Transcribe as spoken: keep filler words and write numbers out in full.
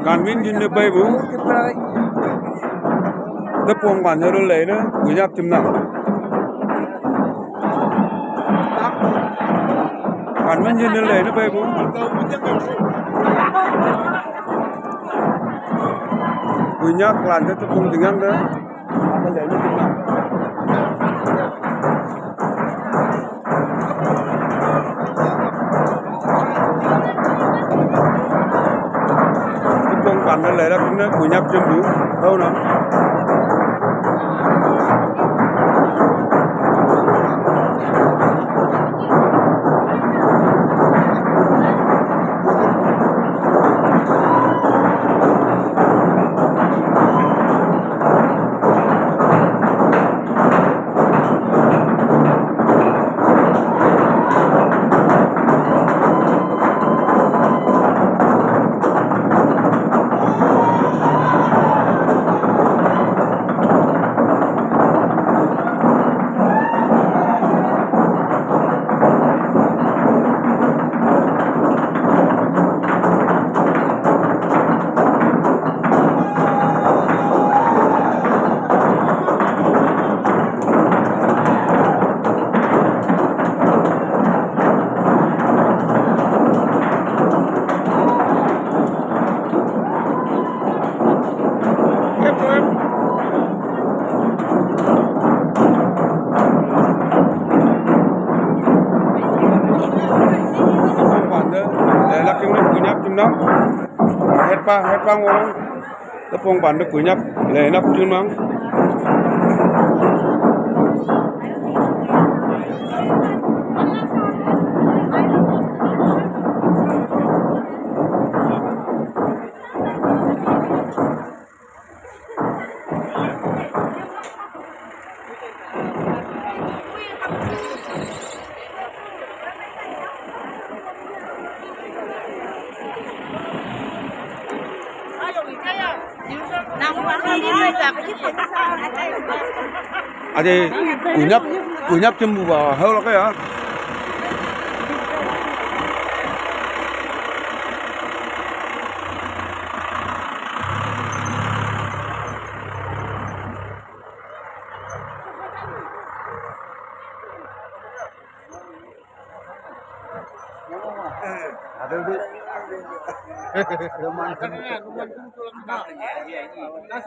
Kan win jin ne bai bu. Te pong ban ne le ne, ku nyap tim na. Kan win jin ne le ne bai bu. Ku nyap lan te pong ding yang de. Kong pan le la kung ne ku nyap jum du. Thau na. Pong pan de, le lak kim ne ku nyap kim nang. Het pa, het pa ngorang. Te pong pan de ku nyap, le nap kim nang. Ade, ku nyap, ku nyap tim bu ba, hau la ka ya.